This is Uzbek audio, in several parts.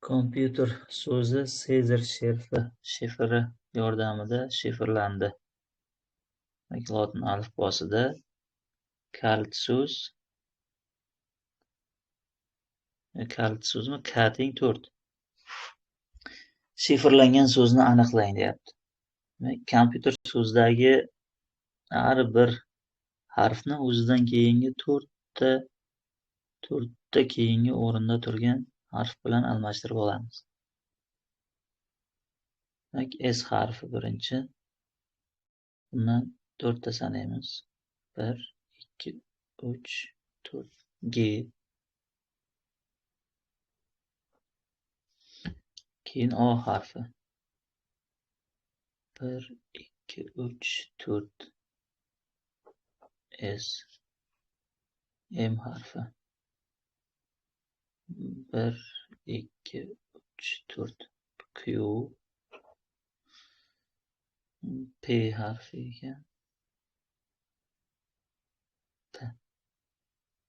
Kompyuter so'zi Sezar shifri yordamida shifrlandi. Demak, lotin alifbosida kalit so'z kalit so'zmi? K teng 4. Shifrlangan so'zni aniqlang deyapti. Demak, kompyuter so'zidagi har bir harfni o'zidan keyingi to'rtta keyingi o'rinda turgan harf bilan almashtirib olamiz. Demak, S harfi birinchi. Bundan 4 ta sanaymiz. 1, 2, 3, 4. G. Keyin O harfi. 1, 2, 3, 4. S. M harfi. 1, 2, 3, 4. Q. P harfi ekan. P.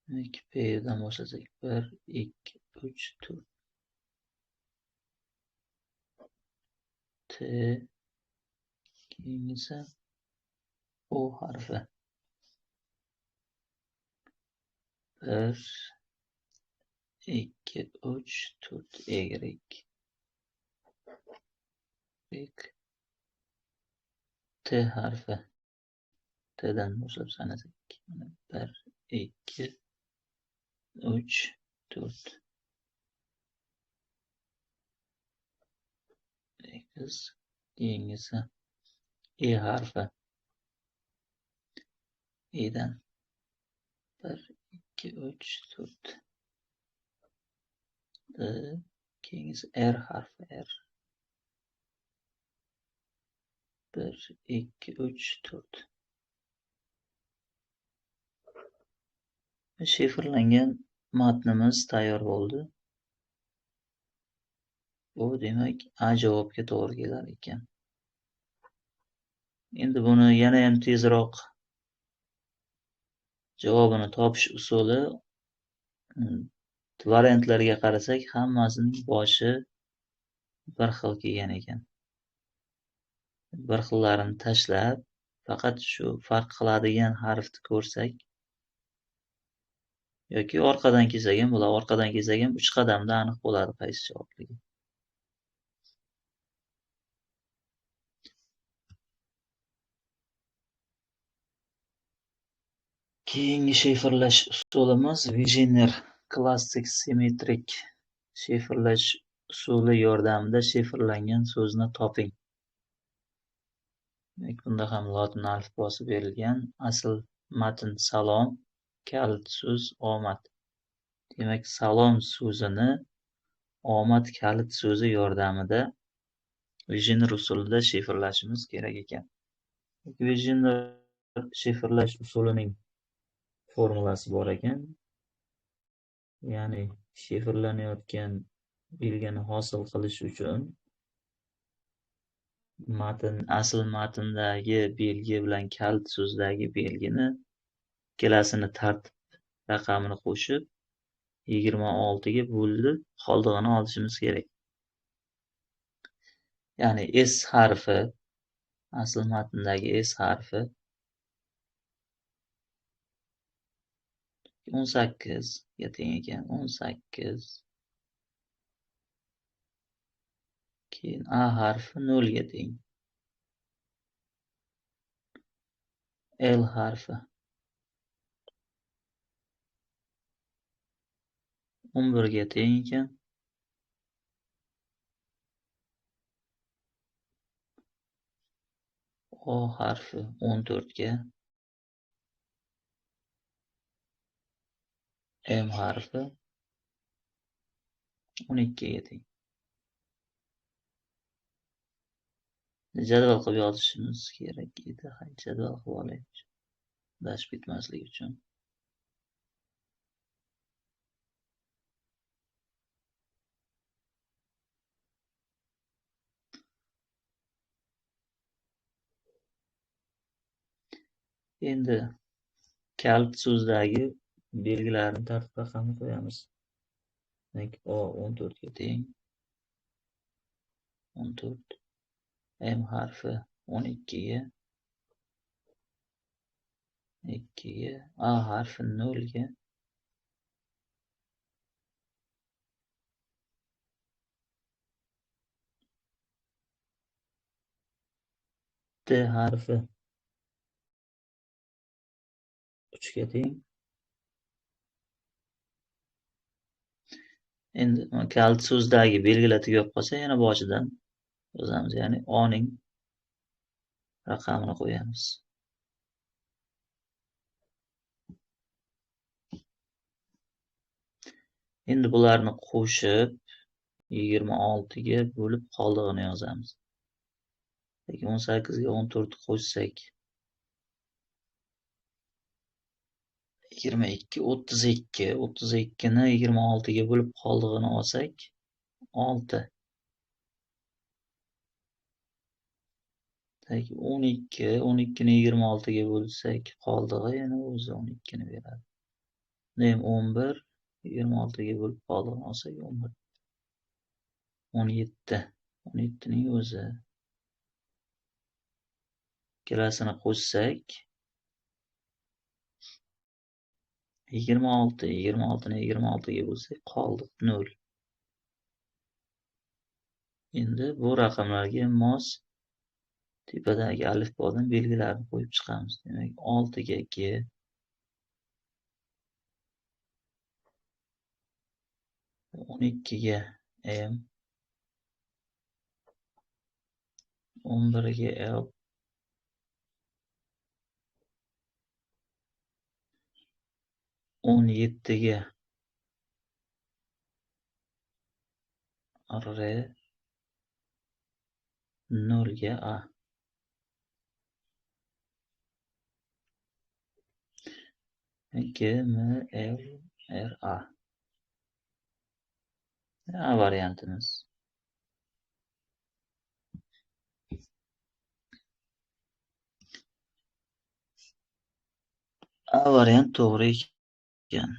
Demak, P dan boshlasak 1, 2, 3, 4. T. Keyingisi O harfi. 1, 2, 3, 4. Y. Y. T harfi. T'dan boshlab sanasak. 1, 2, 3, 4. X. Keyingisi E harfi. E'dan 1, 2, 3, 4. D. Keyingisi R harfi. R. 1, 2, 3, 4. Shifrlangan matnimiz tayyor bo'ldi. Bu demak A javobga to'g'ri kelar ekan. Endi buni yana ham tezroq javobini topish usuli, variantlarga qarasak hammasining boshi bir xil kelgan ekan. Bir xillarini tashlab, faqat shu farq qiladigan harfni ko'rsak yoki orqadan kelsak ham bo'ladi. Orqadan kelsak ham 3 qadamda aniq bo'ladi qaysi javobligi. Keyingi shifrlash usulimiz Vigenère klassik simmetrik shifrlash usuli yordamida shifrlangan so'zni toping. Demak, bunda ham lotin alifbosi berilgan. Asl matn salom, kalit so'z omad. Demak, salom so'zini omad kalit so'zi yordamida Vigenère usulida shifrlashimiz kerak ekan. Vigenère shifrlash usulining formulasi bor ekan. Ya'ni shifrlanayotgan belgini hosil qilish uchun matn, asl matndagi belgi bilan kalit so'zdagi belgini ikkalasini tartib raqamini qo'shib 26 ga bo'lib qoldig'ini olishimiz kerak. Ya'ni S harfi, asl matndagi S harfi 18 ga teng ekan. 18. Keyin A harfi 0 ga teng. L harfi 11 ga teng ekan. O harfi 14 ga. M harfi 12 ga teng. Jadval qilib yozishimiz kerak edi. Jadval qilib olaylik. Adashib ketmaslik uchun. Endi kalit so'zdagi belgilarni tartib raqamini qo'yamiz. Demak, O 14 ga teng. 14, M harfi 12ga, 2ga, A harfi 0ga, T harfi 3ga teng. Endi kalit so'zdagi belgilar tugab qolsa, yana boshidan yozamiz, ya'ni O ning raqamini qo'yamiz. Endi bularni qo'shib 26 ga bo'lib qoldig'ini yozamiz. Lekin 18 ga 14 qo'shsak 22, 32, 32 ni 26 ga bo'lib qoldig'ini olsak 6. Tak 12, 12 ni 26 ga bo'lsak qoldig'i yana o'zi 12 ni beradi. Demak 11, 26 ga bo'lib qoldig'ini olsak 11. 17, 17 ning o'zi. Ikkalasini qo'shsak 26, 26 ni 26 ga bo'lsak qoldiq 0. Endi bu raqamlarga mos tepadagi alifbodan belgilarni qo'yib chiqamiz. Demak 6 ga G, 12 ga M, 11 ga L, 17 ga R, 0 ga A. G, M, L, R, A. A variantimiz. A variant to'g'ri ekan.